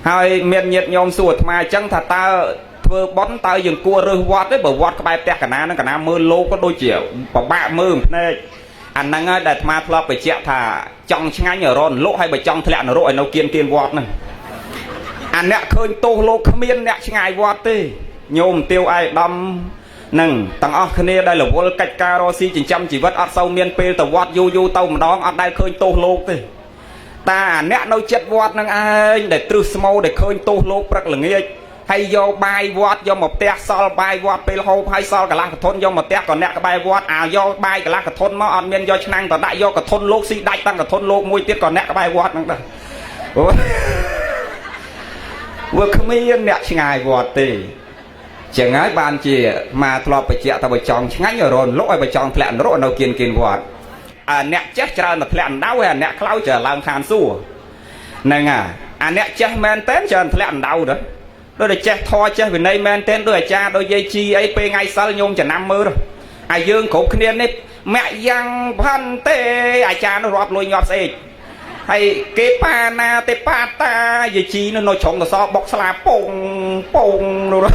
ហើយមានញាតិញោមសួរអាត្មាអញ្ចឹងថាតើធ្វើបុណ្យតើយើងគួររើសវត្តទេបើវត្តក្បែរផ្ទះកណានឹងកណាមើលលោកក៏ដូចជាពិបាកមើលភ្នែកអាហ្នឹងហើយដែលអាត្មាធ្លាប់បញ្ជាក់ថាចង់ឆ្ងាញ់រនលក់ហើយបើចង់ធ្លាក់នរកឲ្យនៅគៀនគៀនវត្តហ្នឹងអាអ្នកឃើញទោសលោកគ្មានអ្នកឆ្ងាយវត្តទេញោមទាវឯកឧត្តមនឹងទាំងអស់គ្នាដែលរវល់កិច្ចការរកស៊ីចិញ្ចឹមជីវិតអត់សូវមានពេលទៅវត្តយូរយូរទៅម្ដងអត់ដែលឃើញទោសលោកទេតាអាអ្នកនៅចិត្តវត្តនឹងឯងដែលទ្រឹស្មោដែលឃើញទោសលោកព្រឹកល្ងាចហើយយកបាយវត្តយកមកផ្ទះសល់បាយវត្តពេលហូបហើយសល់កន្លះកធុនយកមកផ្ទះក៏អ្នកក្បែរវត្តអាយកបាយកន្លះកធុនមកអត់មានយកឆ្នាំងទៅដាក់យកកធុនលោកស៊ីដាច់តាំងកធុនលោកមួយទៀតក៏អ្នកក្បែរវត្តហ្នឹងដែរអូវាគ្មានអ្នកឆ្ងាយវត្តទេចឹងហើយបានជាមកធ្លាប់បញ្ជាក់ថាបើចង់ឆ្ងាញ់រនលក់ឲ្យបើចង់ធ្លាក់នរកនៅគៀនគៀនវត្តអាអ្នកចេះច្រើនតែធ្លាក់អណ្ដៅហើយអាអ្នកខ្លៅច្រើនឡើងឋានសួគ៌ហ្នឹងអាអ្នកចេះមែនតើច្រើនធ្លាក់អណ្ដៅទៅដូចតែចេះធរចេះវិន័យមែនតើដូចអាចារ្យដូចយាយជីអីពេលថ្ងៃសិលញោមចំណាំមើលអាយើងគ្រប់គ្នានេះមយ៉ាងផាន់ទេអាចារ្យនោះរាប់លុយញាប់ស្អេកហើយគេបាណាទេបាតាយាយជីនោះនៅជ្រុងតសបុកស្លាពងពងនោះ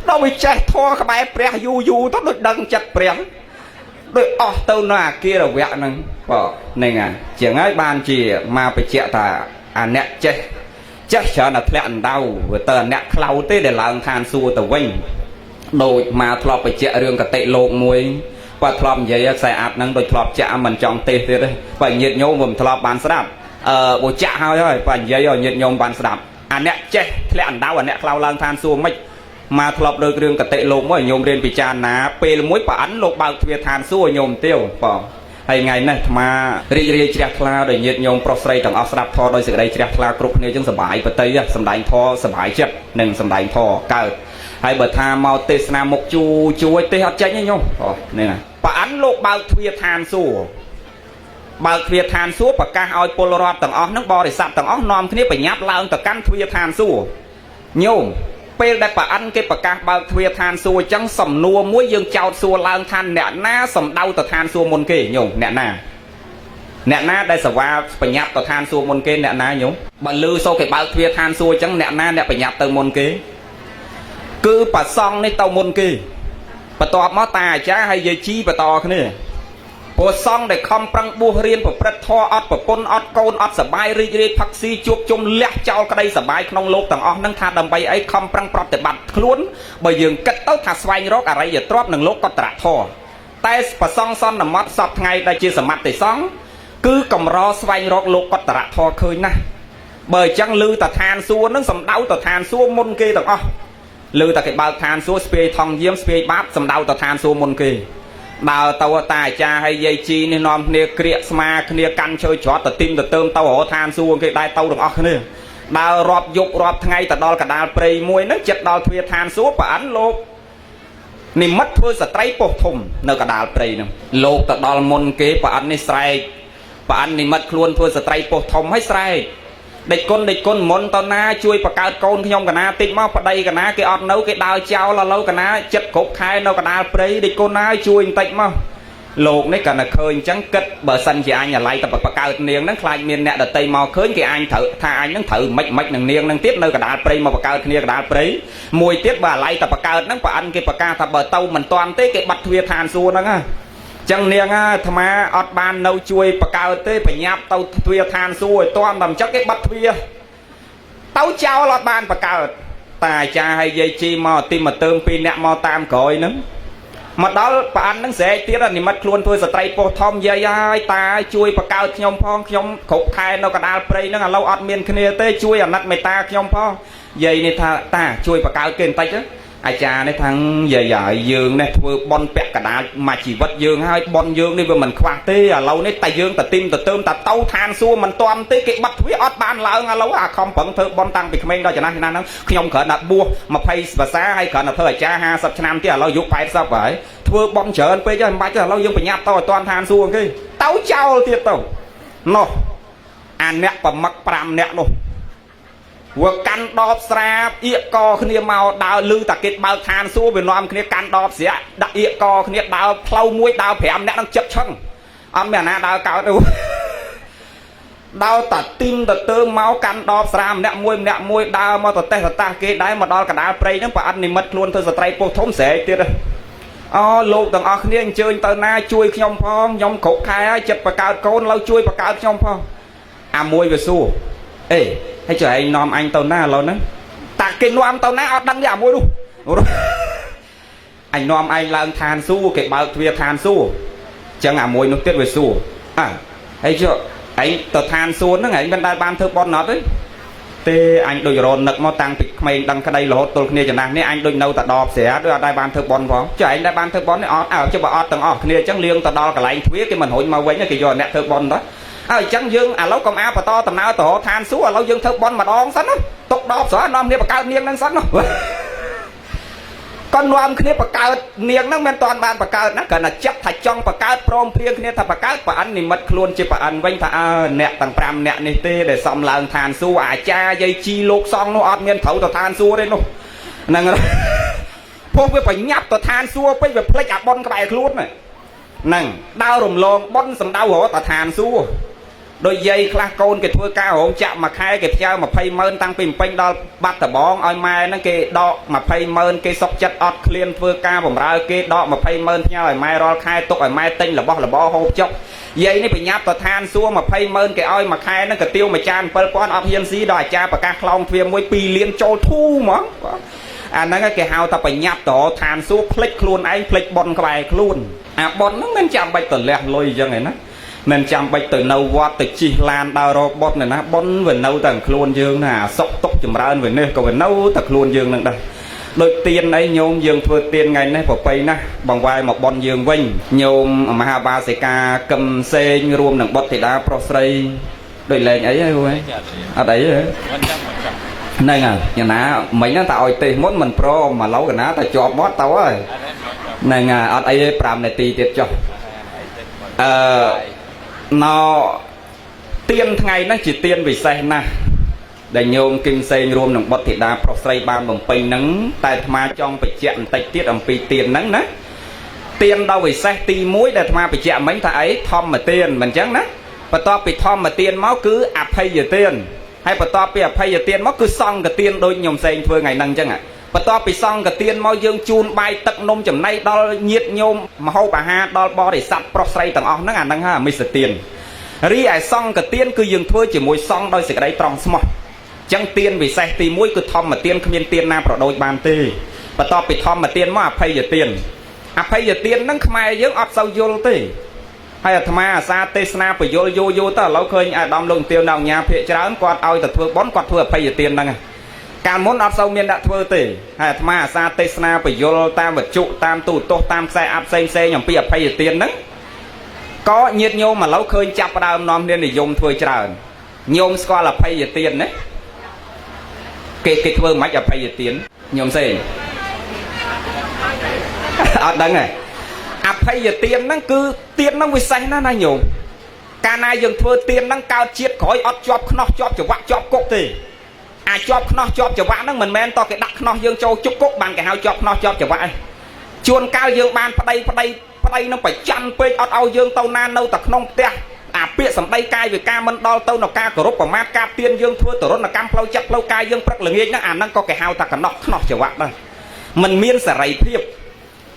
ដល់វាចេះធរក្បែរព្រះយូរយូរទៅដូចដឹងចិត្តព្រះដូចអស់ទៅនៅអាគារវៈហ្នឹងបាទហ្នឹងហើយជាងហើយបានជាមកបញ្ជាក់ថាអាអ្នកចេះចេះច្រើនតែធ្លាក់អណ្ដៅវាទៅអាអ្នកខ្លៅទេដែលឡើងឋានសួគ៌ទៅវិញដូចមកធ្លាប់បញ្ជាក់រឿងកតិលោកមួយបើធ្លាប់និយាយខ្សែអាត់ហ្នឹងដូចធ្លាប់ចាក់មិនចង់ទេសទៀតទេបើញាតញោមមិនធ្លាប់បានស្ដាប់អឺបើចាក់ហើយហើយបើនិយាយឲ្យញាតញោមបានស្ដាប់អាអ្នកចេះធ្លាក់អណ្ដៅអាអ្នកខ្លៅឡើងឋានសួគ៌មិនមកធ្លាប់លើករឿងកតិលោកមួយញោមរៀនពិចារណាពេលមួយប្រអិនលោកបើកទ្វារឋានសួគ៌ញោមទាវបងហើយថ្ងៃនេះអាត្មារីករាយជ្រះថ្លាដោយញាតិញោមប្រុសស្រីទាំងអស់ស្ដាប់ធម៌ដោយសេចក្តីជ្រះថ្លាគ្រប់គ្នាចឹងសប្បាយបតីសំដែងធម៌សប្បាយចិត្តនិងសំដែងធម៌កើតហើយបើថាមកទេសនាមុខជួជួយទេសអត់ចេញទេញោមអូហ្នឹងហើយប្រអិនលោកបើកទ្វារឋានសួគ៌បើកទ្វារឋានសួគ៌ប្រកាសឲ្យពលរដ្ឋទាំងអស់ហ្នឹងបរិស័ទទាំងអស់នាំគ្នាប្រញាប់ឡើងទៅកាន់ទ្វារឋានសួគ៌ញោមពេលដែលប្រអិនគេប្រកាសបើកទ្វារឋានសួគ៌អញ្ចឹងសំណួរមួយយើងចោទសួរឡើងថាអ្នកណាសំដៅទៅឋានសួគ៌មុនគេញោមអ្នកណាអ្នកណាដែលសវ៉ាបញ្ញាប់ទៅឋានសួគ៌មុនគេអ្នកណាញោមបើលឺសូគេបើកទ្វារឋានសួគ៌អញ្ចឹងអ្នកណាអ្នកបញ្ញាប់ទៅមុនគេគឺប្រសង់នេះទៅមុនគេបន្ទាប់មកតាអាចារ្យហើយយាយជីបន្តគ្នាព្រោះសង្ឃដែលខំប្រឹងបួសរៀនប្រព្រឹត្តធម៌អត់ប្រពន្ធអត់កូនអត់សបាយរីករាយផឹកស៊ីជួបជុំលះចោលក្តីសបាយក្នុងលោកទាំងអស់ហ្នឹងថាដើម្បីអីខំប្រឹងប្រតិបត្តិខ្លួនបើយើងគិតទៅថាស្វែងរកអរិយទ្រព្យនិងលោកកតរធម៌តែប្រសង់សន្មត់សពថ្ងៃដែលជាសមត្ថិសង្ឃគឺកម្រស្វែងរកលោកកតរធម៌ឃើញណាស់បើអញ្ចឹងឮតាឋានសួគ៌ហ្នឹងសំដៅទៅឋានសួគ៌មុនគេទាំងអស់ឮតែគេបើកឋានសួគ៌ស្ពាយថងយាមស្ពាយបាបសំដៅទៅឋានសួគ៌មុនគេដើរទៅតាអាចារ្យហើយយាយជីនេះនាំគ្នាក្រៀកស្មាគ្នាកាន់ឈើច្រត់ទៅទីមទៅเติมទៅរកឋានសួគ៌គេដែរទៅទាំងអស់គ្នាដើររាប់យប់រាប់ថ្ងៃទៅដល់កដាលព្រៃមួយហ្នឹងចិត្តដល់ទ្វារឋានសួគ៌ប្រអិនលោកនិមិត្តធ្វើស្ត្រីពោះធំនៅកដាលព្រៃហ្នឹងលោកទៅដល់មុនគេប្រអិននេះស្រែកប្រអិននិមិត្តខ្លួនធ្វើស្ត្រីពោះធំហើយស្រែកដេចគុណដេចគុណមុនតណាជួយបង្កើតកូនខ្ញុំកណាតិចមកប្តីកណាគេអត់នៅគេដើរចោលឥឡូវកណាចិត្តគ្រប់ខែនៅកដាលព្រៃដេចគុណហើយជួយបន្តិចមកលោកនេះក៏នៅឃើញអញ្ចឹងគិតបើសិនជាអញអាឡ័យតែបង្កើតនាងហ្នឹងខ្លាចមានអ្នកដតីមកឃើញគេអញត្រូវថាអញហ្នឹងត្រូវមិនមិននឹងនាងហ្នឹងទៀតនៅកដាលព្រៃមកបង្កើតគ្នាកដាលព្រៃមួយទៀតបើអាឡ័យតែបង្កើតហ្នឹងប្រអិនគេប្រកាសថាបើទៅមិនតាន់ទេគេបាត់ទ្វារឋានសួគ៌ហ្នឹងណាចឹងនាងអាត្មាអត់បាននៅជួយបកើតទេបញ្ញាប់ទៅទ្វារឋានសួគ៌ឲ្យតាន់តែអញ្ចឹងគេបាត់ទ្វារទៅចោលអត់បានបកើតតាអាចារ្យហើយយាយជីមកទីមកเติมពីរអ្នកមកតាមក្រោយហ្នឹងមកដល់ប្រអិនហ្នឹងស្រែកទៀតនិមិត្តខ្លួនធ្វើស្ត្រីពោះធំយាយហើយតាជួយបកើតខ្ញុំផងខ្ញុំគ្រប់ខែនៅកដាលព្រៃហ្នឹងឥឡូវអត់មានគ្នាទេជួយអាណិតមេត្តាខ្ញុំផងយាយនេះថាតាជួយបកើតគេបន្តិចអាចារ្យនេះថាយាយហើយយើងនេះធ្វើបន់ពាក់កដាលមួយជីវិតយើងហើយបន់យើងនេះវាមិនខ្វះទេឥឡូវនេះតែយើងទៅទីមទៅเติมតែទៅឋានសួគ៌មិនតាន់ទេគេបាត់ទ្វារអត់បានឡើងឥឡូវអាខំប្រឹងធ្វើបន់តាំងពីក្មេងដល់ចំណាស់ឆ្នាំហ្នឹងខ្ញុំគ្រាន់តែបួស20ភាសាហើយគ្រាន់តែធ្វើអាចារ្យ50ឆ្នាំទៀតឥឡូវអាយុ80ហើយធ្វើបន់ច្រើនពេកហើយមិនបាច់ទេឥឡូវយើងប្រញាប់ទៅឲ្យតាន់ឋានសួគ៌គេទៅចោលទៀតទៅនោះអាអ្នកប្រមឹក5នាក់នោះវាកាន់ដបស្រាអៀកកគ្នាមកដើរលឺតាគេបើកឋានសួគ៌វានាំគ្នាកាន់ដបស្រាដាក់អៀកកគ្នាដើរផ្លូវមួយដើរ5នាក់នឹងចិត្តឆឹងអត់មានអាណាដើរកើតទេ ដល់តាទីមទៅទើមកកាន់ដបស្រាម្នាក់មួយម្នាក់មួយដើរមកទៅតេះតតាស់គេដែរមកដល់កណ្ដាលព្រៃហ្នឹងប្រអិននិមិត្តខ្លួនធ្វើស្ត្រីពោះធំស្រែកទៀតអូលោកទាំងអស់គ្នាអញ្ជើញទៅណាជួយខ្ញុំផងខ្ញុំគ្រប់ខែហើយចិត្តបកើតកូនឡូវជួយបកើតខ្ញុំផងអាមួយវាសួរអេហើយចុះឯងនាំអញទៅណាឥឡូវហ្នឹងតាគេនាំទៅណាអត់ដឹងទេអាមួយនោះអញនាំឯងឡើងឋានសួគ៌គេបើកទ្វារឋានសួគ៌អញ្ចឹងអាមួយនោះទៀតវាសួរអើហើយចុះឯងទៅឋានសួគ៌ហ្នឹងឯងមិនដែលបានធ្វើបុណ្យអត់ទេទេអញដូចរនឹកមកតាំងពីក្មេងដឹងក្តីរហូតទល់គ្នាចំណាស់នេះអញដូចនៅតែដបស្រាដូចអត់ដែលបានធ្វើបុណ្យផងចុះឯងដែលបានធ្វើបុណ្យនេះអត់អើចុះបើអត់ទាំងអស់គ្នាអញ្ចឹងលៀងទៅដល់កន្លែងទ្វារគេមិនរុញមកវិញគេយកអ្នកធ្វើបុណ្យទៅអើអញ្ចឹងយើងឥឡូវកុំអាបន្តដំណើរទៅរកឋានសួគ៌ឥឡូវយើងធ្វើបុណ្យម្ដងសិនណាទុកដបស្រានាំគ្នាបង្កើតនាងហ្នឹងសិនណាក៏នាំគ្នាបង្កើតនាងហ្នឹងមិនតាន់បានបង្កើតណាគ្រាន់តែចិត្តថាចង់បង្កើតព្រមព្រៀងគ្នាថាបង្កើតប្រអិននិមិត្តខ្លួនជាប្រអិនវិញថាអើអ្នកទាំង5អ្នកនេះទេដែលសំឡើងឋានសួគ៌អាចារ្យយាយជីលោកសង្ឃនោះអត់មានត្រូវទៅឋានសួគ៌ទេនោះហ្នឹងព្រោះវាបញ្ញាប់ទៅឋានសួគ៌ពេកវាភ្លេចអាប៉ុនក្បែរខ្លួនហ្នឹងដើររំលងប៉ុនសំដៅរកទៅឋានសួគ៌ដូចយាយខ្លះកូនគេធ្វើការរោងចក្រមួយខែគេផ្ញើ20ម៉ឺនតាំងពីភ្នំពេញដល់បាត់ដំបងឲ្យម៉ែហ្នឹងគេដក20ម៉ឺនគេសុកចិត្តអត់ឃ្លានធ្វើការបំរើគេដក20ម៉ឺនផ្ញើឲ្យម៉ែរាល់ខែទុកឲ្យម៉ែទិញរបស់របរហូបចុកយាយនេះបញ្ញាប់ទៅឋានសួគ៌20ម៉ឺនគេឲ្យមួយខែហ្នឹងកាទៀវមួយចាន7000អត់ហ៊ានស៊ីដល់អាចារ្យប្រកាសខ្លោងទ្វារមួយ2លានចូលធូហ្មងអាហ្នឹងគេហៅថាបញ្ញាប់ទៅឋានសួគ៌ភ្លេចខ្លួនឯងភ្លេចប៉ុនក្បែរខ្លួនអាប៉ុនហ្នឹងមិនចាំបាច់ទៅលះលុយអញ្ចឹងឯណាមិនចាំបាច់ទៅនៅវត្តទៅជិះឡានដើររកបុតណាបុនវានៅតែខ្លួនយើងណាសុកទុកចម្រើនវានេះក៏វានៅតែខ្លួនយើងនឹងដែរដូចទៀនអីញោមយើងធ្វើទៀនថ្ងៃនេះប្រពៃណាស់បង្វែរមកប៉ុនយើងវិញញោមមហាបាសិកាកឹមសេងរួមនឹងបុត្រធីតាប្រុសស្រីដូចលែងអីហើយអត់អីទេហ្នឹងហើយយ៉ាងណាមិញហ្នឹងតែឲ្យទេសមុនមិនព្រមឥឡូវកណាតែជាប់មាត់ទៅហើយហ្នឹងហើយអត់អីទេ5នាទីទៀតចុះអឺណទៀនថ្ងៃនេះជាទៀនពិសេសណាស់ដែលញោមគឹមសេងរួមនឹងបុត្រធីតាប្រុសស្រីបានបំពេញហ្នឹងតែអាត្មាចង់បញ្ជាក់បន្តិចទៀតអំពីទៀនហ្នឹងណាទៀនដ៏វិសេសទី1ដែលអាត្មាបញ្ជាក់មិញថាអីធម្មទានមិនអញ្ចឹងណាបន្ទាប់ពីធម្មទានមកគឺអភ័យទានហើយបន្ទាប់ពីអភ័យទានមកគឺសង្ឃទានដូចញោមសេងធ្វើថ្ងៃហ្នឹងអញ្ចឹងបន្ទាប់ពីសង្ឃទានមកយើងជូនបាយទឹកនំចំណីដល់ញាតិញោមមហូបអាហារដល់បរិស័ទប្រុសស្រីទាំងអស់ហ្នឹងអាហ្នឹងហើយអមិសទានរីឯសង្ឃទានគឺយើងធ្វើជាមួយសង្ឃដោយសេចក្តីត្រង់ស្មោះចឹងទានវិសេសទី1គឺធម្មទានគ្មានទានណាប្រដូចបានទេបន្ទាប់ពីធម្មទានមកអភ័យទានអភ័យទានហ្នឹងខ្មែរយើងអត់សូវយល់ទេហើយអាត្មាអាសាទេសនាពយល់យូរយូរទៅឥឡូវឃើញអាដាមលោកទាវនៅអញ្ញាភាកច្រើនគាត់ឲ្យទៅធ្វើបុណ្យគាត់ធ្វើអភ័យទានហ្នឹងកាលមុនអត់សូវមានដាក់ធ្វើទេហើយអាត្មាអាសាទេសនាពយល់តាមវត្ថុតាមទូទស្សន៍តាមខ្សែអាប់ផ្សេងផ្សេងអំពីអភ័យទានហ្នឹងក៏ញាតិញោមឥឡូវឃើញចាប់ផ្ដើមនាំគ្នានិយមធ្វើច្រើនញោមស្គាល់អភ័យទានណាគេធ្វើមិនអភ័យទានញោមសេងអត់ដឹងទេអភ័យទានហ្នឹងគឺទានហ្នឹងវិសេសណាស់ណាញោមកាលណាយើងធ្វើទានហ្នឹងកើតជាតិក្រោយអត់ជាប់ខ្នោះជាប់ច្រវាក់ជាប់គុកទេអាចជាប់ខ្នោះជាប់ច្រវាក់ហ្នឹងមិនមែនតគេដាក់ខ្នោះយើងចូលជុកគុកបានគេហៅជាប់ខ្នោះជាប់ច្រវាក់ឯងជួនកាលយើងបានប្តីប្តីប្តីនឹងប្រច័នពេកអត់ឲ្យយើងទៅណានៅតែក្នុងផ្ទះអាពាក្យសម្ដីកាយវិការមិនដល់ទៅនៅការគោរពប្រមាថការទៀនយើងធ្វើទរណកម្មផ្លូវចិត្តផ្លូវកាយយើងព្រឹកល្ងាចហ្នឹងអាហ្នឹងក៏គេហៅថាកណោះខ្នោះច្រវាក់ដែរមិនមានសេរីភាព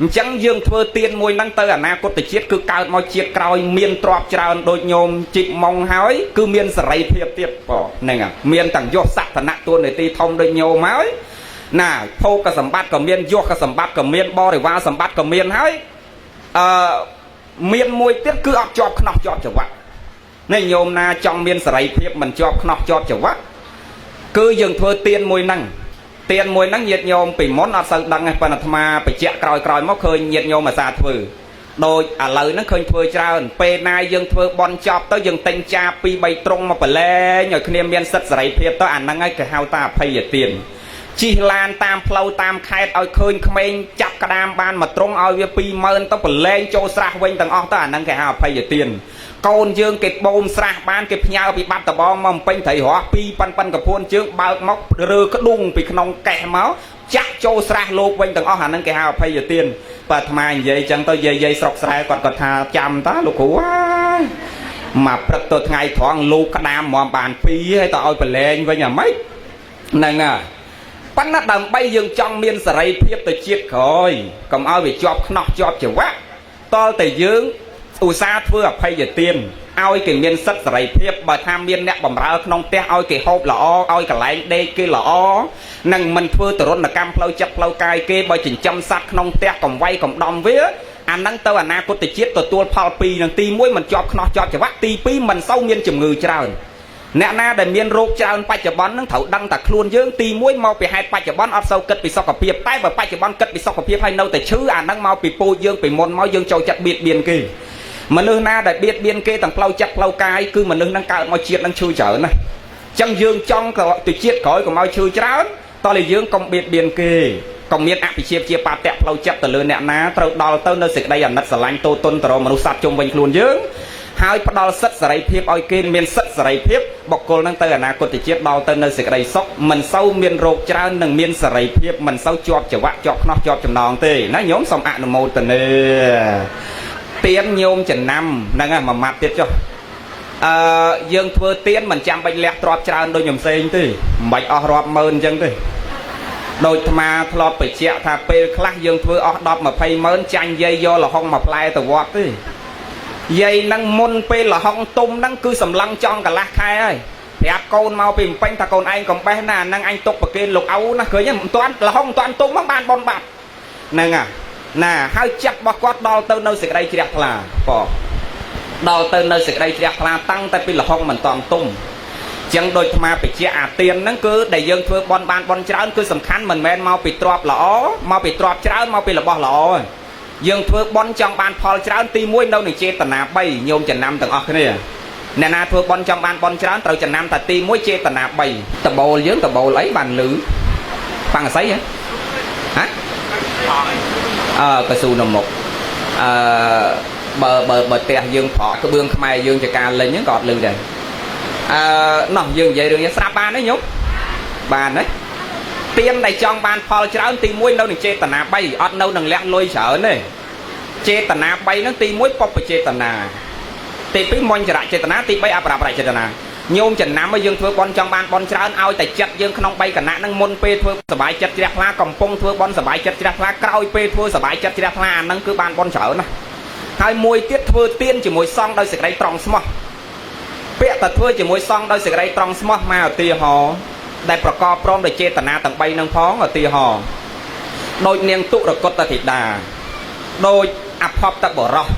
អញ្ចឹងយើងធ្វើទៀនមួយហ្នឹងទៅអនាគតជាតិគឺកើតមកជាតិក្រោយមានទ្រព្យច្រើនដូចញោមជីបម៉ងហើយគឺមានសេរីភាពទៀតបងហ្នឹងមានទាំងយសសក្តានៈតួនាទីធំដូចញោមហើយណាភោគសម្បត្តិក៏មានយសសម្បត្តិក៏មានបរិវារសម្បត្តិក៏មានហើយអឺមានមួយទៀតគឺអត់ជាប់ខ្នោះជាប់ច្រវាក់នេះញោមណាចង់មានសេរីភាពមិនជាប់ខ្នោះជាប់ច្រវាក់គឺយើងធ្វើទៀនមួយហ្នឹងទៀនមួយហ្នឹងញាតិញោមពីមុនអត់សូវដឹងទេប៉ុន្តែអាត្មាបញ្ជាក់ក្រោយៗមកឃើញញាតិញោមអាសាធ្វើដូចឥឡូវហ្នឹងឃើញធ្វើច្រើនពេលណាយើងធ្វើបន់ចប់ទៅយើងទិញចាប2 3ត្រង់មកប្រឡែងឲ្យគ្នាមានសិទ្ធិសេរីភាពទៅអាហ្នឹងហើយគេហៅថាអភ័យទានជិះឡានតាមផ្លូវតាមខេត្តឲ្យឃើញក្មេងចាប់ក្តាមបានមកត្រង់ឲ្យវា20000ទៅប្រឡែងចូលស្រះវិញទាំងអស់ទៅអាហ្នឹងគេហៅអភ័យទានកូនយើងគេបូមស្រះបានគេផ្ញើពីបាត់ដបងមកពេញត្រីរស់ពីរប៉ិនកពួនជើងបើកមករើក្ដុងពីក្នុងកេះមកចាក់ចូលស្រះលោកវិញទាំងអស់អាហ្នឹងគេហៅអភ័យទានបើអាត្មានិយាយចឹងទៅយាយស្រុកស្រែគាត់ថាចាំតាលោកគ្រូហើយ មកព្រឹកទៅថ្ងៃត្រង់លោកក្តាមមកបានពីរហើយទៅឲ្យប្រឡែងវិញអាម៉េចហ្នឹងហើយប៉ុន្តែដើម្បីយើងចង់មានសេរីភាពទៅជាតិក្រោយកុំឲ្យវាជាប់ខ្នោះជាប់ច្រវាក់តលតែយើងឧស្សាហ៍ធ្វើអភ័យទានឲ្យគេមានសិទ្ធិសេរីភាពបើថាមានអ្នកបំរើក្នុងផ្ទះឲ្យគេហូបល្អឲ្យកន្លែងដេកគេល្អនិងមិនធ្វើទរណកម្មផ្លូវចិត្តផ្លូវកាយគេបើចិញ្ចឹមសត្វក្នុងផ្ទះកំវៃកំដំវាអាហ្នឹងទៅអនាគតជាតិទទួលផលពីរនឹងទី1មិនជាប់ខ្នោះជាប់ច្រវាក់ទី2មិនសូវមានជំងឺច្រើនអ្នកណាដែលមានរោគច្រើនបច្ចុប្បន្នហ្នឹងត្រូវដឹងតែខ្លួនយើងទី1មកពីហេតុបច្ចុប្បន្នអត់សូវគិតពីសុខភាពតែបើបច្ចុប្បន្នគិតពីសុខភាពហើយនៅតែឈឺអាហ្នឹងមកពីពូជយើងពីមុនមកយើងចូលចិត្តបៀតបៀនគេមនុស្សណាដែលបៀតបៀនគេទាំងផ្លូវចិត្តផ្លូវកាយគឺមនុស្សហ្នឹងកើតមកជាតិហ្នឹងឈឺច្រើនណាស់អញ្ចឹងយើងចង់ទៅជាតិក្រោយកុំឲ្យឈឺច្រើនតោះតែយើងកុំបៀតបៀនគេកុំមានអភិជាជាបាតៈផ្លូវចិត្តទៅលើអ្នកណាត្រូវដល់ទៅនៅសេចក្តីអាណិតស្រឡាញ់តូតុនទៅរកមនុស្សសត្វជុំវិញខ្លួនយើងហើយផ្ដល់សិទ្ធិសេរីភាពឲ្យគេមានសិទ្ធិសេរីភាពបុគ្គលនឹងទៅអនាគតជាតិដល់ទៅនៅសេចក្តីសុខមិនសូវមានរោគច្រើននិងមានសេរីភាពមិនសូវជាប់ច្រវាក់ជាប់ខ្នោះជាប់ចំណងទេណាញោមសូមអនុមោទនាទៀនញោមចំណាំហ្នឹងហើយមួយម៉ាត់ទៀតចុះយើងធ្វើទៀនមិនចាំបាច់លះទ្របច្រើនដូចខ្ញុំផ្សេងទេមិនបាច់អស់រាប់ម៉ឺនអញ្ចឹងទេដោយអាត្មាធ្លាប់បញ្ជាក់ថាពេលខ្លះយើងធ្វើអស់10 20ម៉ឺនចាញ់យាយយកលហុងមួយផ្លែទៅវត្តទេយាយនឹងមុនពេលលហុងទុំហ្នឹងគឺសម្លឹងចង់កន្លះខែហើយប្រាប់កូនមកពីភ្នំពេញថាកូនឯងកំបេះណាហ្នឹងអញទុកប្រគេនលោកឪណាឃើញទេមិនទាន់លហុងមិនទាន់ទុំហ្នឹងបានបនបាត់ហ្នឹងហ่ะណាហើយចិត្តរបស់គាត់ដល់ទៅនៅសេចក្តីជ្រះថ្លាបងដល់ទៅនៅសេចក្តីជ្រះថ្លាតាំងតែពីលហុងមិនទាន់ទុំចឹងដូចអាត្មាបញ្ជាក់អាទៀនហ្នឹងគឺដែលយើងធ្វើបន់បានបន់ច្រើនគឺសំខាន់មិនមែនមកពីទ្រព្យល្អមកពីទ្រព្យច្រើនមកពីរបស់ល្អទេយើងធ្វើបន់ចង់បានផលច្រើនទី1នៅនឹងចេតនា3ញោមចំណាំទាំងអស់គ្នាអ្នកណាធ្វើបន់ចង់បានបន់ច្រើនត្រូវចំណាំតែទី1ចេតនា3តបូលយើងតបូលអីបានលឺបាំងអស័យហ៎ហ៎កស៊ូនៅមុខបើផ្ទះយើងប្រក់ក្បឿងខ្មែរយើងជាការលេងហ្នឹងក៏អត់លឺដែរណោះយើងនិយាយរឿងនេះស្រាប់បានទេញោមបានទេទៀនដែលចង់បានផលច្រើនទី1នៅនឹងចេតនា3អត់នៅនឹងលះលុយច្រើនទេចេតនា3ហ្នឹងទី1បុព្វចេតនាទី2មញ្ចរចេតនាទី3អបរចេតនាញោមចំណាំឲ្យយើងធ្វើបន់ចង់បានបន់ច្រើនឲ្យតែចិត្តយើងក្នុង3គណៈហ្នឹងមុនពេលធ្វើសบายចិត្តជ្រះថ្លាកំពុងធ្វើបន់សบายចិត្តជ្រះថ្លាក្រោយពេលធ្វើសบายចិត្តជ្រះថ្លាអាហ្នឹងគឺបានបន់ច្រើនណាស់ហើយមួយទៀតធ្វើទៀនជាមួយសង្ឃដោយសេចក្តីត្រង់ស្មោះពាក្យតែធ្វើជាមួយសង្ឃដោយសេចក្តីត្រង់ស្មោះមកឧទាហរណ៍ដែលប្រកបព្រមដោយចេតនាទាំង3នឹងផងឧទាហរណ៍ដូចនាងទុរគតធីតាដូចអភពតបរោះ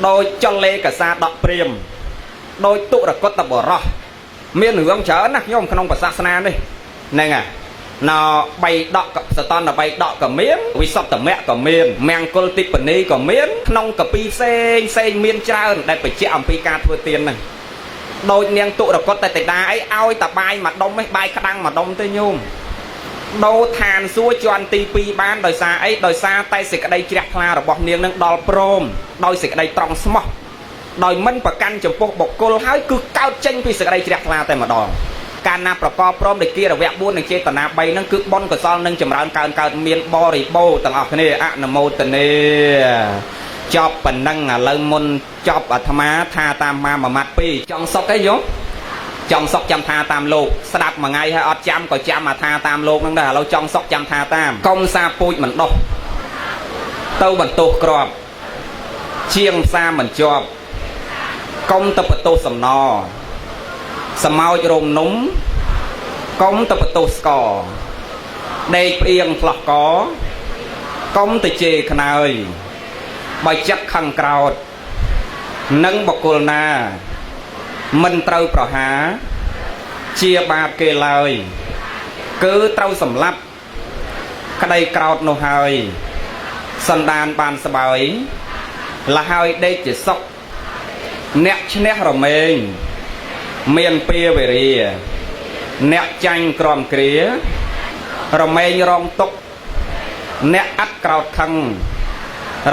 ដូចចលេកសាដកព្រាមដោយទុរគតបរោះមានរឿងច្រើនណាស់ខ្ញុំក្នុងសាសនានេះហ្នឹងហើយណបីដកសតន្តបីដកក៏មានវិសុទ្ធមៈក៏មានមង្គលទីបនីក៏មានក្នុងកពីផ្សេងផ្សេងមានច្រើនដែលបញ្ជាក់អំពីការធ្វើទានហ្នឹងដូចនាងទុរគតតេតាអីឲ្យតបាយមួយដុំឯងបាយក្តាំងមួយដុំទេញោមដូរឋានសួគ៌ជាន់ទី2បានដោយសារអីដោយសារតែសេចក្តីជ្រះថ្លារបស់នាងនឹងដល់ព្រមដោយសេចក្តីត្រង់ស្មោះដោយមិនប្រកាន់ចំពោះបុគ្គលហើយគឺកើតចេញពីសេចក្តីជ្រះថ្លាតែម្ដងកាលណាប្រកបព្រមដោយគិរវៈ4និងចេតនា3ហ្នឹងគឺបុណ្យកុសលនឹងចម្រើនកើនកើតមានបរិបូរណ៍ទាំងអស់គ្នាអនុមោទនាចប់ប៉ុណ្ណឹងឥឡូវមុនចប់អាត្មាថាតាមមកមួយម៉ាត់ពីរចង់សុកអីយោចង់សុកចាំថាតាមលោកស្ដាប់មួយថ្ងៃហើយអត់ចាំក៏ចាំអាថាតាមលោកហ្នឹងដែរឥឡូវចង់សុកចាំថាតាមកុំសាពូជមិនដោះទៅបន្ទោសក្របជាងផ្សាមិនជាប់កុំទៅបន្ទោសសំណសមោចរោងនំកុំទៅបន្ទោសស្ករដេកផ្អៀងផ្លោះកកុំទៅជេរខ្នើយបើចិត្តខឹងក្រោតនឹងបុគ្គលណាមិនត្រូវប្រហារជាបាបគេឡើយគឺត្រូវសម្លាប់ក្តីក្រោតនោះហើយសន្តានបានស្បើយលះហើយដេកជាសុខអ្នកឈ្នះរមែងមានពៀវេរាអ្នកចាញ់ក្រំគ្រារមែងរងទុកអ្នកអត់ក្រោតខឹង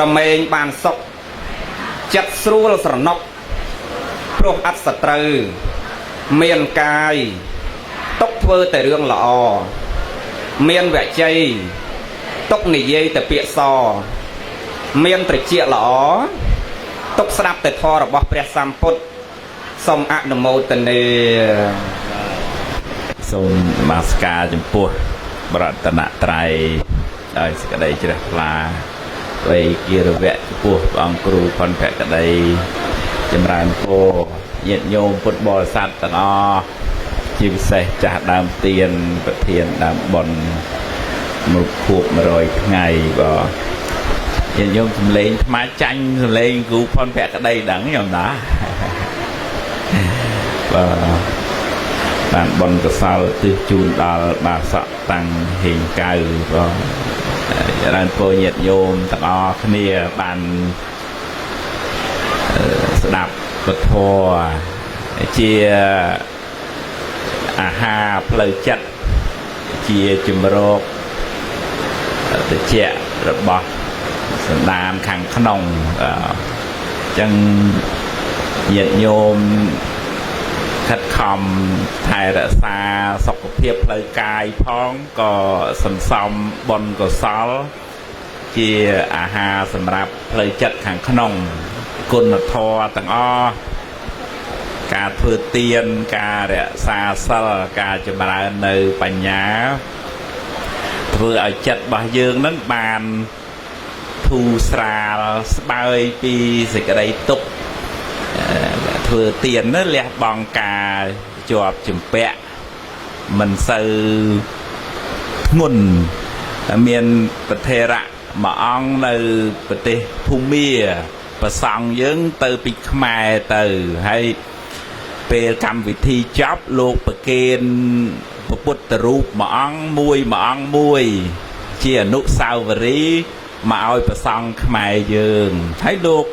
រមែងបានសុខចិត្តស្រួលស្រណុកព្រោះអត់សត្រូវមានកាយទុកធ្វើតែរឿងល្អមានវជ័យទុកនិយាយតែពាក្យសមានត្រចៀកល្អទុកស្ដាប់តែធម៌របស់ព្រះសម្ពុទ្ធ សូមអនុមោទនា សូមនមស្ការចំពោះបរតនត្រ័យដោយសេចក្តីជ្រះថ្លាវៃគិរវៈចំពោះព្រះអង្គគ្រូផនភក្តីចម្រើនពរញាតិញោមពុទ្ធបរិស័ទទាំងអស់ជាពិសេសចាស់ដើមទៀនប្រធានដើមបុណ្យមួយខួប100ថ្ងៃបាទញាតិញោមសំលេងថ្មចាញ់សំលេងគ្រូផនភក្តីដឹងញោមណាបាទបានបុណ្យកុសលទិសជូនដល់បាសកតាំងហេងកៅបាទច្រើនពរញាតិញោមទាំងអស់គ្នាបានស្ដាប់ពធជាអាហារផ្លូវចិត្តជាជំរកតិចរបស់សន្តានខាងក្នុងអញ្ចឹងញាតិញោមខិតខំថែរក្សាសុខភាពផ្លូវកាយផងក៏សន្សំបុណ្យកុសលជាអាហារសម្រាប់ផ្លូវចិត្តខាងក្នុងគុណធម៌ទាំងអស់ការធ្វើទានការរក្សាសិលការចម្រើននៅបញ្ញាធ្វើឲ្យចិត្តរបស់យើងនឹងបានធូរស្រាលស្បើយពីសេចក្តីទុក្ខធ្វើទាននោះលះបង់ការជាប់ជំពាក់មិនសូវធ្ងន់មានប្រធេរៈមួយអង្គនៅប្រទេសភូមាប្រសង់យើងទៅពីខ្មែរទៅហើយពេលកម្មវិធីចប់លោកប្រគេនពុទ្ធរូបមួយអង្គមួយមួយអង្គមួយជាអនុស្សាវរីយ៍មកឲ្យប្រសង់ខ្មែរយើងហើយលោក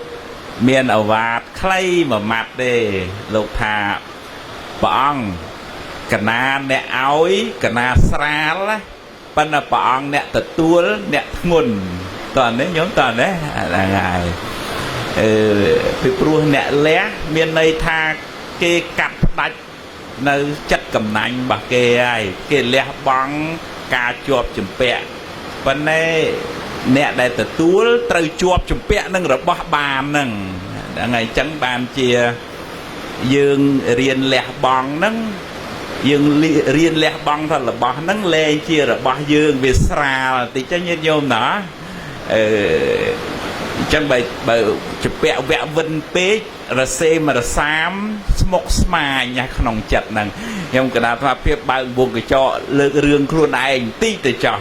មានអវាទខ្លីមួយម៉ាត់ទេលោកថាព្រះអង្គកណាអ្នកឲ្យកណាស្រាលប៉ុន្តែព្រះអង្គអ្នកទទួលអ្នកធ្ងន់តើនេះញោមតើនេះហ្នឹងហើយពីព្រោះអ្នកលះមានន័យថាគេកាត់ផ្ដាច់នៅចិត្តកំណាញ់របស់គេហើយគេលះបង់ការជាប់ជំពាក់ប៉ុន្តែអ្នកដែលទទួលត្រូវជាប់ជំពាក់នឹងរបស់បានហ្នឹងហ្នឹងហើយអញ្ចឹងបានជាយើងរៀនលះបង់ហ្នឹងយើងរៀនលះបង់ថារបស់ហ្នឹងលែងជារបស់យើងវាស្រាលតិចចឹងញាតិញោមណាអញ្ចឹងបើជំពាក់វៈវិនពេករសេមរសាមស្មុកស្មាញក្នុងចិត្តហ្នឹងខ្ញុំកណាថាភាពបើកវងកញ្ចក់លើករឿងខ្លួនឯងតិចទៅចោះ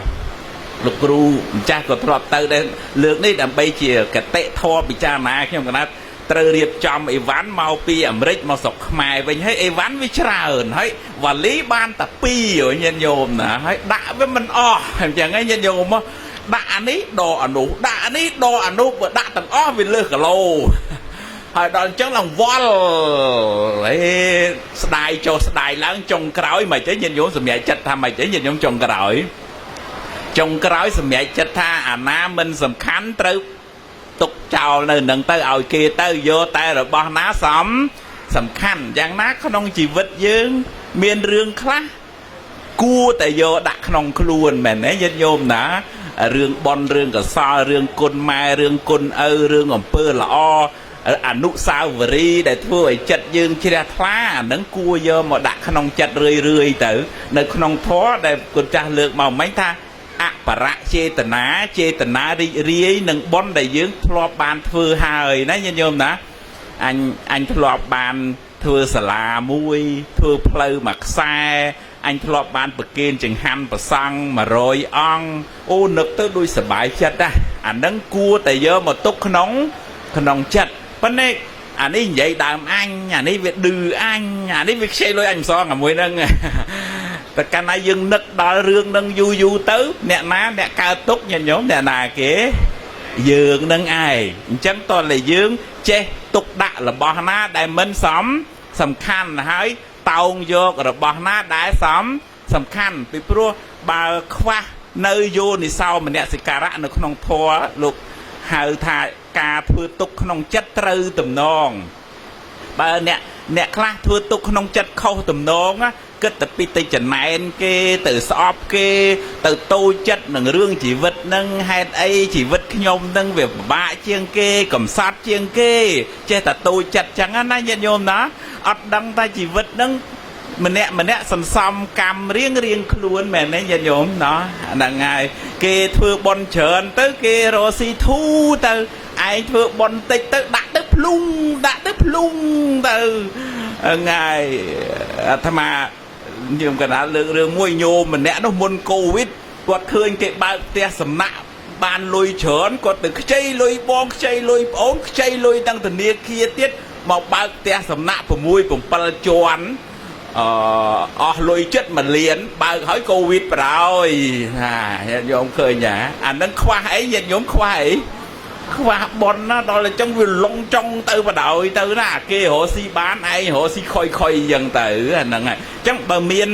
លោកគ្រូម្ចាស់ក៏ធ្លាប់ទៅដែរលើកនេះដើម្បីជាកតិធម៌ពិចារណាខ្ញុំកណាត្រូវរៀបចំអីវ៉ាន់មកពីអាមេរិកមកស្រុកខ្មែរវិញហើយអីវ៉ាន់វាច្រើនហើយវ៉ាលីបានតែ2ញាតិញោមណាហើយដាក់វាមិនអស់អញ្ចឹងឯងញាតិញោមដាក់អានេះដកអានោះដាក់អានេះដកអានោះបើដាក់ទាំងអស់វាលើសគីឡូហើយដល់អញ្ចឹងឡើងវល់ហេស្ដាយចុះស្ដាយឡើងចុងក្រោយមិនអីញាតិញោមសម្រេចចិត្តថាមិនអីញាតិញោមចុងក្រោយសម្រេចចិត្តថាអាណាមិនសំខាន់ត្រូវទុកចោលនៅនឹងទៅឲ្យគេទៅយកតែរបស់ណាសំខាន់យ៉ាងណាក្នុងជីវិតយើងមានរឿងខ្លះគួរតែយកដាក់ក្នុងខ្លួនមែនទេញាតិញោមណារឿងបុណ្យរឿងកុសលរឿងគុណម៉ែរឿងគុណឪរឿងអំពើល្អអនុស្សាវរីយ៍ដែលធ្វើឲ្យចិត្តយើងជ្រះថ្លាអានឹងគួរយកមកដាក់ក្នុងចិត្តរឿយរឿយទៅនៅក្នុងធម៌ដែលគុណចាស់លើកមកមិញថាអបរៈចេតនាចេតនារីករាយនឹងបុណ្យដែលយើងធ្លាប់បានធ្វើហើយណាញាតិញោមណាអញធ្លាប់បានធ្វើសាលាមួយធ្វើផ្លូវមួយខ្សែអញធ្លាប់បានប្រគេនចង្ហាន់ប្រសង់100អង្គអូនឹកទៅដូចសប្បាយចិត្តណាអានឹងគួរតែយកមកទុកក្នុងចិត្តប៉ុន្តែអានេះនិយាយដើមអញអានេះវាឌឺអញអានេះវាខ្ចីលុយអញមិនសងអាមួយហ្នឹងតែកាលណាយើងនឹកដល់រឿងនឹងយូរយូរទៅអ្នកណាអ្នកកើតទុកញាតិញោមអ្នកណាគេយើងនឹងឯងអញ្ចឹងតើតែយើងចេះទុកដាក់របស់ណាដែលមិនសំខាន់ហើយតោងយករបស់ណាដែលសំខាន់ពីព្រោះបើខ្វះនៅយោនិសោមនសិការៈនៅក្នុងធម៌លោកហៅថាការធ្វើទុកក្នុងចិត្តត្រូវទំនងបើអ្នកខ្លះធ្វើទុកក្នុងចិត្តខុសទំនង គិតតែពីទៅចំណែនគេទៅស្អប់គេទៅតូចចិត្តនឹងរឿងជីវិតនឹងហេតុអីជីវិតខ្ញុំនឹងវាពិបាកជាងគេកំសត់ជាងគេចេះតែតូចចិត្តចឹងណាញាតិញោមណាអត់ដឹងថាជីវិតនឹងម្នាក់ម្នាក់សន្សំកម្មរៀងរៀងខ្លួនមែនទេញាតិញោមណោះហ្នឹងហើយគេធ្វើបុណ្យច្រើនទៅគេរកស៊ីធូរទៅឯងធ្វើបុណ្យតិចទៅដាក់ទៅភ្លុងដាក់ទៅភ្លុងទៅហ្នឹងហើយអាត្មាខ្ញុំកណ្ដាលលើករឿងមួយញោមម្នាក់នោះមុនកូវីដគាត់ឃើញគេបើកផ្ទះសំណាក់បានលុយច្រើនគាត់ទៅខ្ចីលុយបងខ្ចីលុយប្អូនខ្ចីលុយទាំងធនាគារទៀតមកបើកផ្ទះសំណាក់6 7ជាន់អឺអស់លុយចិត្ត1លានបើកហើយកូវីដប្រោយណាញាតិញោមឃើញណាអានឹងខ្វះអីញាតិញោមខ្វះអីខ្វះប៉ុនណាដល់អញ្ចឹងវាលងចង់ទៅបដ ாய் ទៅណាគេរកស៊ីបានឯងរកស៊ីខុយខុយអញ្ចឹងទៅអាហ្នឹងហើយអញ្ចឹងបើមាន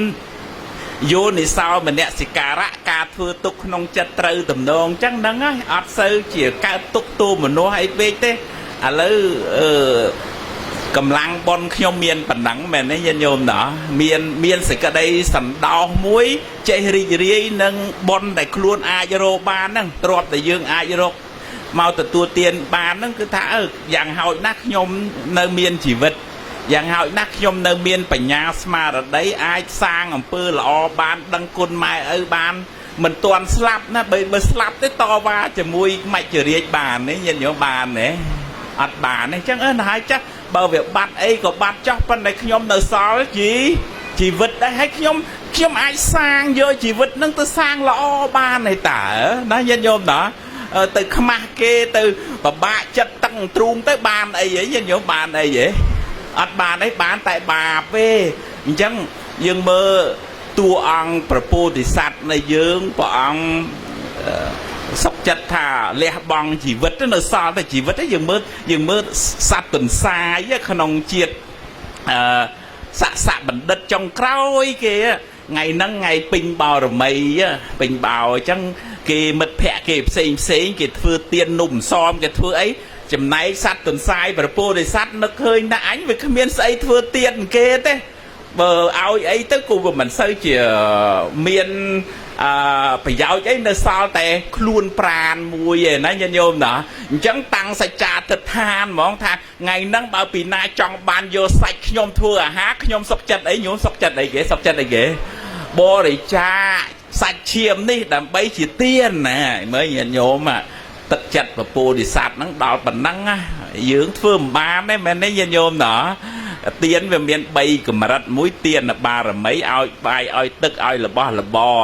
យោនិសោមនសិការៈការធ្វើទុកក្នុងចិត្តត្រូវតំណងអញ្ចឹងហ្នឹងហើយអត់សូវជាកើតទុកទូមនុស្សអីពេកទេឥឡូវអឺកម្លាំងប៉ុនខ្ញុំមានប៉ុណ្ណឹងមែនទេញាតិញោមណោះមានសេចក្តីសន្តោសមួយចេះរីករាយនឹងប៉ុនដែលខ្លួនអាចរកបានហ្នឹងទ្របតែយើងអាចរកមកទទួលទានបានហ្នឹងគឺថាអឺយ៉ាងហោចណាស់ខ្ញុំនៅមានជីវិតយ៉ាងហោចណាស់ខ្ញុំនៅមានបញ្ញាស្មារតីអាចសាងអំពើល្អបានដឹងគុណម៉ែឪបានមិនទាន់ស្លាប់ណាបើស្លាប់ទេតវ៉ាជាមួយមច្ចរាជបានទេញាតិញោមបានទេអត់បានទេអញ្ចឹងអឺហើយចាស់បើវាបាត់អីក៏បាត់ចោះប៉ុន្តែខ្ញុំនៅសល់ជីវិតដែរហើយខ្ញុំអាចសាងយកជីវិតនឹងទៅសាងល្អបានទេតើណាញាតិញោមណាទៅខ្មាស់គេទៅពិបាកចិត្តតឹងទ្រូងទៅបានអីហីញាតិញោមបានអីហីអត់បានអីបានតែបាបទេអញ្ចឹងយើងមើលតួអង្គព្រះពោធិសត្វនៃយើងព្រះអង្គសុកចិត្តថាលះបង់ជីវិតនៅសល់តែជីវិតទេយើងមើលសត្វទន្សាយក្នុងជាតិអឺស័កបណ្ឌិតចុងក្រោយគេថ្ងៃហ្នឹងថ្ងៃពេញបរមីពេញបោអញ្ចឹងគេមិត្តភ័ក្តិគេផ្សេងផ្សេងគេធ្វើទៀននំសមគេធ្វើអីចំណែកសត្វទន្សាយព្រះពោធិសត្វនឹកឃើញថាអញវាគ្មានស្អីធ្វើទៀនគេទេបើឲ្យអីទៅគូវាមិនសូវជាមានអឺប្រយោជន៍អីនៅសល់តែខ្លួនប្រានមួយឯណាញាតិញោមណាអញ្ចឹងតាំងសច្ចាទិដ្ឋានហ្មងថាថ្ងៃហ្នឹងបើពីណាចង់បានយកសាច់ខ្ញុំធ្វើអាហារខ្ញុំសុខចិត្តអីញោមសុខចិត្តអីគេសុខចិត្តអីគេបរិច្ចាគសាច់ឈាមនេះដើម្បីជាទានណាមើលញាតិញោមទឹកចិត្តពពោធិសត្វហ្នឹងដល់ប៉ុណ្ណឹងណាយើងធ្វើមិនបានទេមែនទេញាតិញោមណាទានវាមាន3កម្រិតមួយទានបារមីឲ្យបាយឲ្យទឹកឲ្យរបស់របរ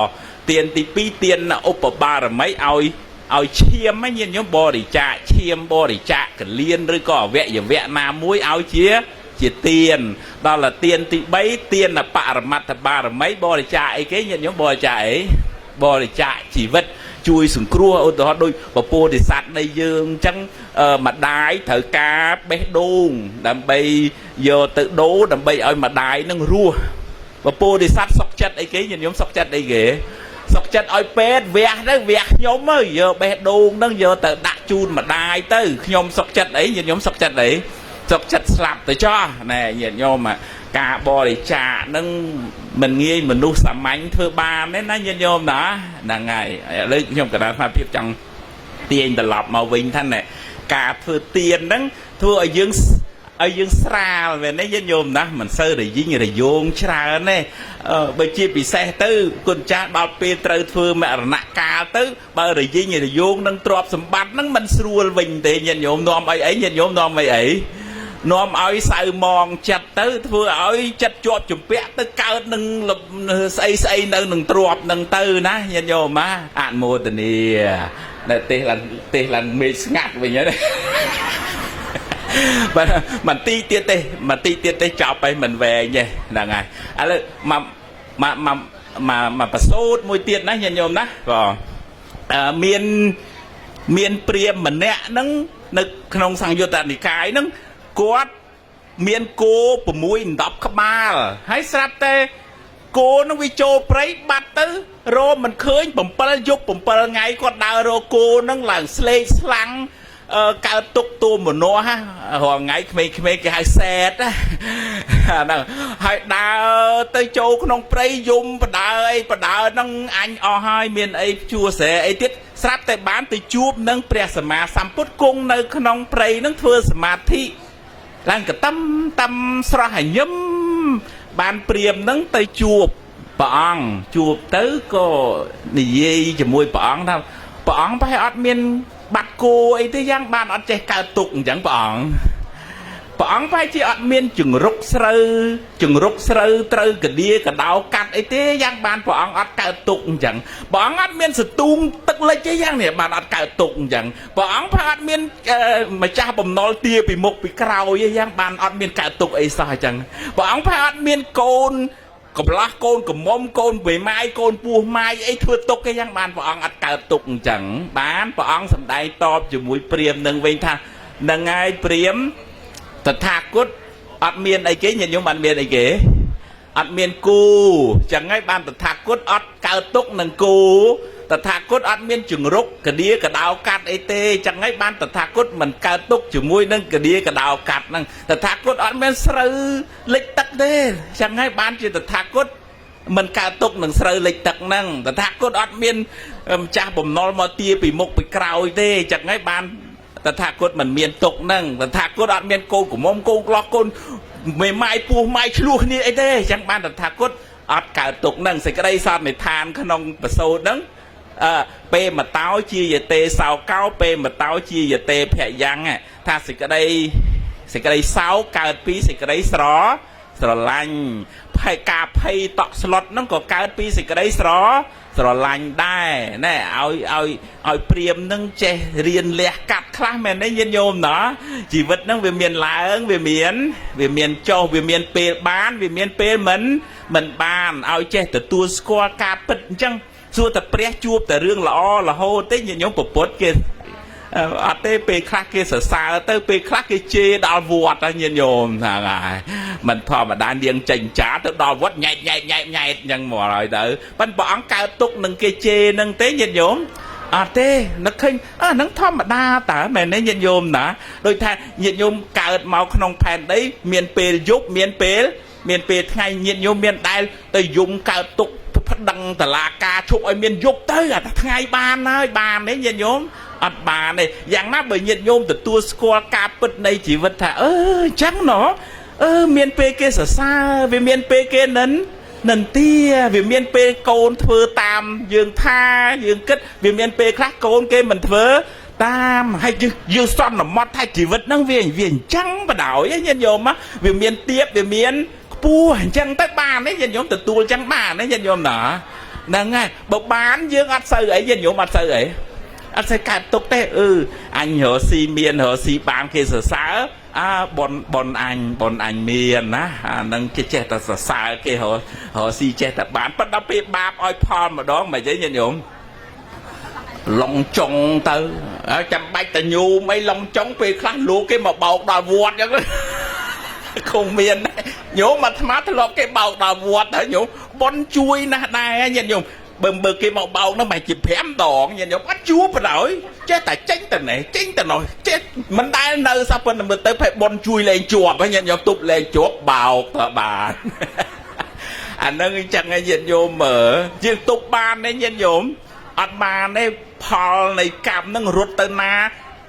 ទានទី2ទានឧបបារមីឲ្យឈាមហ្នឹងញាតិញោមបរិច្ចាគឈាមបរិច្ចាគកលៀនឬក៏អវយវៈណាមួយឲ្យជាទានដល់តែទានទី3ទានបរមត្ថបារមីបរិច្ចាគអីគេញាតិញោមបរិច្ចាគអីបរិច្ចាគជីវិតជួយសង្គ្រោះឧទាហរណ៍ដូចពពោធិសត្វនៃយើងអញ្ចឹងម្ដាយត្រូវការបេះដូងដើម្បីយកទៅដូរដើម្បីឲ្យម្ដាយនឹងរស់ពពោធិសត្វសុកចិត្តអីគេញាតិញោមសុកចិត្តអីគេសុកចិត្តឲ្យពេទ្យវះទៅវះខ្ញុំទៅយកបេះដូងនឹងយកទៅដាក់ជូនម្ដាយទៅខ្ញុំសុកចិត្តអីញាតិញោមសុកចិត្តអីសុកចិត្តស្លាប់ទៅចោះណែញាតិញោមការបរិច្ចាគនឹងមិនងាយមនុស្សសាមញ្ញធ្វើបានទេណាញាតិញោមណាហ្នឹងហើយឥឡូវខ្ញុំកណ្ដាលថាភាពចង់ទាញត្រឡប់មកវិញថាណែការធ្វើទានហ្នឹងធ្វើឲ្យយើងស្រាលមែនទេញាតិញោមណាមិនសូវរយិញរយោងច្រើនទេបើជាពិសេសទៅគុណចាស់ដល់ពេលត្រូវធ្វើមរណកាលទៅបើរយិញរយោងនឹងទ្រព្យសម្បត្តិហ្នឹងមិនស្រួលវិញទេញាតិញោមនាំអីអីញាតិញោមនាំអីអីនាំឲ្យសៅមងចិត្តទៅធ្វើឲ្យចិត្តជាប់ជំពាក់ទៅកើតនឹងស្អីស្អីនៅនឹងទ្រព្យនឹងទៅណាញាតិញោមណាអនុមោទនានៅទេសឡើងមេឃស្ងាត់វិញហ្នឹងបាទមិនទីទៀតទេមិនទីទៀតទេចប់ហើយមិនវែងទេហ្នឹងហើយឥឡូវមកមកមកមកប្រសូតមួយទៀតណាញាតិញោមណាបាទមានព្រាហ្មណ៍ម្នាក់ហ្នឹងនៅក្នុងសង្យុត្តនិកាយហ្នឹងគាត់មានគោ6 10ក្បាលហើយស្រាប់តែគោនឹងវាចូលព្រៃបាត់ទៅរកមិនឃើញ7យប់7ថ្ងៃគាត់ដើររកគោនឹងឡើងស្លេកស្លាំង កើតទុកទូមនោហរាល់ថ្ងៃក្មេងៗគេហៅសែតណាហ្នឹងហើយដើរទៅចូលក្នុងព្រៃយំបដើអីបដើហ្នឹងអញអស់ហើយមានអីជួស្រែអីទៀតស្រាប់តែបានទៅជួបនឹងព្រះសម្មាសម្ពុទ្ធគង់នៅក្នុងព្រៃហ្នឹងធ្វើសមាធិឡើងកតឹមតំស្រស់ឲ្យញឹមបានព្រាមហ្នឹងទៅជួបព្រះអង្គជួបទៅក៏និយាយជាមួយព្រះអង្គថាព្រះអង្គប្រហែលអត់មានបាត់គោអីទេយ៉ាងបានអត់ចេះកើតទុកអញ្ចឹងព្រះអង្គព្រះអង្គប្រហែលជាអត់មានជង្រុកស្រូវជង្រុកស្រូវត្រូវកដៀកដោកាត់អីទេយ៉ាងបានព្រះអង្គអត់កើតទុកអញ្ចឹងព្រះអង្គអត់មានសទូងទឹកលិចទេយ៉ាងនេះបានអត់កើតទុកអញ្ចឹងព្រះអង្គប្រហែលអត់មានម្ចាស់បំណុលទាពីមុខពីក្រោយទេយ៉ាងបានអត់មានកើតទុកអីសោះអញ្ចឹងព្រះអង្គប្រហែលអត់មានកូនកំឡោះកូនកំមុំកូនបេម៉ាយកូនពោះម៉ាយអីធ្វើទុកគេយ៉ាងបានព្រះអង្គអត់កើតទុកអញ្ចឹងបានព្រះអង្គសម្ដែងតបជាមួយព្រាមនឹងវិញថានឹងហើយព្រាមតថាគតអត់មានអីគេញាតិញោមអត់មានអីគេអត់មានគូចឹងហើយបានតថាគតអត់កើតទុកនឹងគូតថាគតអត់មានជង្រុកកដៀកដោកាត់អីទេចឹងហើយបានតថាគតមិនកើតទុកជាមួយនឹងកដៀកដោកាត់ហ្នឹងតថាគតអត់មានស្រូវលិចទឹកទេចឹងហើយបានជាតថាគតមិនកើតទុកនឹងស្រូវលិចទឹកហ្នឹងតថាគតអត់មានម្ចាស់បំណុលមកទាពីមុខពីក្រោយទេចឹងហើយបានតថាគតមិនមានទុកហ្នឹងតថាគតអត់មានកូនក្រមុំកូនក្លោះកូនមេម៉ាយពោះម៉ាយឆ្លោះគ្នាអីទេចឹងបានតថាគតអត់កើតទុកហ្នឹងសេចក្តីសន្និដ្ឋានក្នុងប្រសូតហ្នឹងពេលមតោជាយតេសោកោពេលមតោជាយតេភយ៉ាងថាសេចក្តីសោកកើតពីសេចក្តីស្រឡាញ់ភ័យការភ័យតក់ស្លុតហ្នឹងក៏កើតពីសេចក្តីស្រឡាញ់ដែរណែឲ្យឲ្យឲ្យព្រាមហ្នឹងចេះរៀនលះកាត់ខ្លះមែនទេញាតិញោមណាជីវិតហ្នឹងវាមានឡើងវាមានចុះវាមានពេលបានវាមានពេលមិនបានឲ្យចេះទទួលស្គាល់ការពិតអញ្ចឹងសួរតែព្រះជួបតែរឿងល្អរហូតទេញាតិញោមពពុទ្ធគេអត់ទេពេលខ្លះគេសរសើរទៅពេលខ្លះគេជេរដល់វត្តហ្នឹងញាតិញោមហ្នឹងហើយមិនធម្មតានាងចេញចាទៅដល់វត្តញ៉ែតញ៉ែតញ៉ែតញ៉ែតអញ្ចឹងមកហើយទៅប៉ុន្តែព្រះអង្គកើតទុកនឹងគេជេរនឹងទេញាតិញោមអត់ទេនឹកឃើញអើហ្នឹងធម្មតាតើមែនទេញាតិញោមណាដូចថាញាតិញោមកើតមកក្នុងផែនដីមានពេលយប់មានពេលថ្ងៃញាតិញោមមានដែលទៅយំកើតទុកប្តឹងតឡាការឈប់ឲ្យមានយប់ទៅអាថ្ងៃបានហើយបានទេញាតិញោមអត់បានទេយ៉ាងណាបើញាតិញោមទទួលស្គាល់ការពិតនៃជីវិតថាអឺអញ្ចឹងណោះអឺមានពេលគេសរសើរវាមានពេលគេនិន្ទាវាមានពេលកូនធ្វើតាមយើងថាយើងគិតវាមានពេលខ្លះកូនគេមិនធ្វើតាមហើយយើងសន្មត់ថាជីវិតហ្នឹងវាអញ្ចឹងបដ ாய் ញាតិញោមវាមានទៀបវាមានខ្ពស់អញ្ចឹងទៅបានទេញាតិញោមទទួលអញ្ចឹងបានទេញាតិញោមណាហ្នឹងហើយបើបានយើងអត់សូវអីញាតិញោមអត់សូវអីអត់សូវកើតទុកទេអឺអញរកស៊ីមានរកស៊ីបានគេសរសើរអើប៉ុនអញមានណាអានឹងគេចេះតែសរសើរគេរកស៊ីចេះតែបានប៉ុន្តែពេលបាបឲ្យផលម្ដងមិនអីញាតិញោមឡងចុងទៅចាំបាច់តែញោមអីឡងចុងពេលខ្លះលោកគេមកបោកដល់វត្តអញ្ចឹងគង់មានញោមអាត្មាធ្លាប់គេបោកដល់វត្តហើយញោមប៉ុនជួយណាស់ដែរញាតិញោមបើគេមកបោកនោះមិនជា5ដងញាតិញោមអត់ជួបបណ្ដោយចេះតែចេញទៅនេះចេញទៅនោះចេះមិនដែលនៅសោះប៉ុន្តែមើលទៅផែប៉ុនជួយលែងជាប់ហើយញាតិញោមទប់លែងជាប់បោកទៅបានអានឹងអញ្ចឹងឯងញាតិញោមមើលយើងទប់បានទេញាតិញោមអត់បានទេផលនៃកម្មនឹងរត់ទៅណា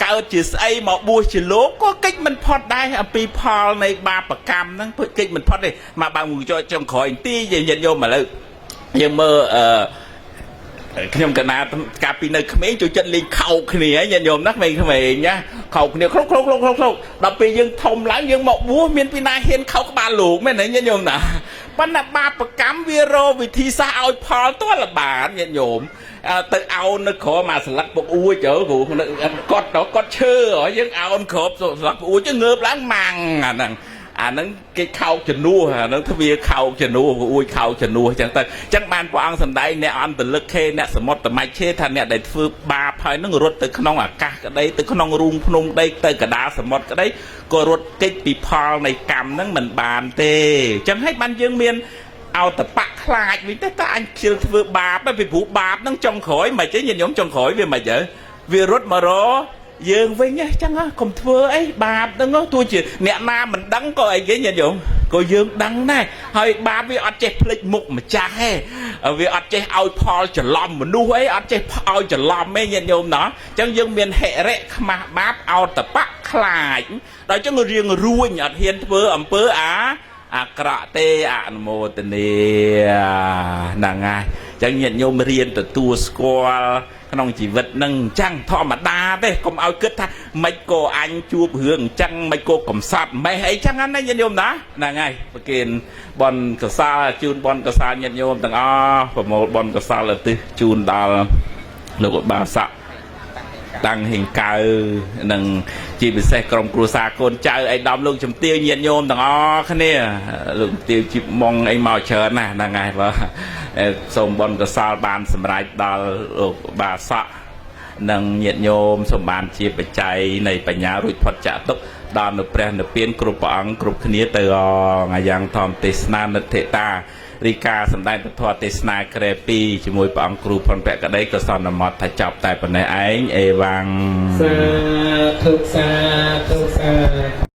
កើតជាស្អីមកបួសជាលោកក៏កិច្ចមិនផុតដែរអំពីផលនៃបាបកម្មហ្នឹងកិច្ចមិនផុតទេមកបើមួយចុងក្រោយទីញាតិញោមឥឡូវយើងមើលខ្ញុំកណាកាលពីនៅក្មេងចូលចិត្តលេងខោគ្នាញាតិញោមណាក្មេងៗណាខោគ្នាគ្រប់គ្រប់គ្រប់គ្រប់ដល់ពេលយើងធំឡើងយើងមកបួសមានពីណាហ៊ានខោក្បាលលោកមែនទេញាតិញោមណាប៉ុន្តែបាបកម្មវារកវិធីសាស្ត្រឲ្យផលទាល់បានញាតិញោមទៅអោននៅក្រោមអាស្លឹកពអួចទៅគ្រូគាត់ឈើយើងអោនគ្របស្លឹកពអួចទៅងើបឡើងម៉ាំងអាហ្នឹងគេខោកជំនួសអាហ្នឹងទ្វាខោកជំនួសអួយខោកជំនួសអញ្ចឹងទៅអញ្ចឹងបានព្រះអង្គសម្ដែងអ្នកអន្តលឹកខេអ្នកសមុទ្រមច្ឆេថាអ្នកដែលធ្វើបាបហើយហ្នឹងរត់ទៅក្នុងអាកាសក្តីទៅក្នុងរូងភ្នំដីទៅកដាលសមុទ្រក្តីក៏រត់គេចពីផលនៃកម្មហ្នឹងមិនបានទេអញ្ចឹងហើយបានយើងមានអោតបៈខ្លាចវិញទេតើអញខ្ជិលធ្វើបាបពីព្រោះបាបហ្នឹងចុងក្រោយមិនទេញាតិញោមចុងក្រោយវាមិនទៅវារត់មករ យើងវិញអញ្ចឹងកុំធ្វើអីបាបហ្នឹងទោះជាអ្នកណាមិនដឹងក៏អីគេញាតិញោមក៏យើងដឹងដែរហើយបាបវាអត់ចេះភ្លេចមុខម្ចាស់ទេវាអត់ចេះឲ្យផលច្រឡំមនុស្សអីអត់ចេះឲ្យច្រឡំទេញាតិញោមណោះអញ្ចឹងយើងមានហិរិខ្មាស់បាបអោតបៈខ្លាចដល់អញ្ចឹងរៀងរួញអត់ហ៊ានធ្វើអំពើអាក្រក់ទេអនុមោទនាហ្នឹងហើយអញ្ចឹងញាតិញោមរៀនទទួលស្គាល់ក្នុងជីវិតនឹងអញ្ចឹងធម្មតាទេកុំឲ្យគិតថាមិនក៏អញជួបរឿងអញ្ចឹងមិនក៏កំសត់ម៉េះអីចឹងណាញាតិញោមណាហ្នឹងហើយប្រគេនបុណ្យកុសលជូនបុណ្យកុសលញាតិញោមទាំងអស់ប្រមូលបុណ្យកុសលឧទ្ទិសជូនដល់លោកឧបាសកតាំងហេងកៅនិងជាពិសេសក្រុមគ្រួសារកូនចៅអីដំលោកជំទាវញាតិញោមទាំងអស់គ្នាលោកជំទាវជីបម៉ងអីមកច្រើនណាស់ហ្នឹងហើយបាទសូមបុណ្យកុសលបានសម្រេចដល់លោកបាសកនិងញាតិញោមសូមបានជាបច្ច័យនៃបញ្ញារួចផុតចាកទុក្ខដល់នៅព្រះនិព្វានគ្រប់ព្រះអង្គគ្រប់គ្នាទៅអងអាយ៉ាងធម្មទេសនានិធិតារីកាសម្ដែងពធទេសនាក្រែ2ជាមួយព្រះអង្គគ្រូផុនភក្តីក៏សន្មតថាចប់តែប៉ុណ្ណេះឯងអេវ៉ាំង សាធុសាធុសា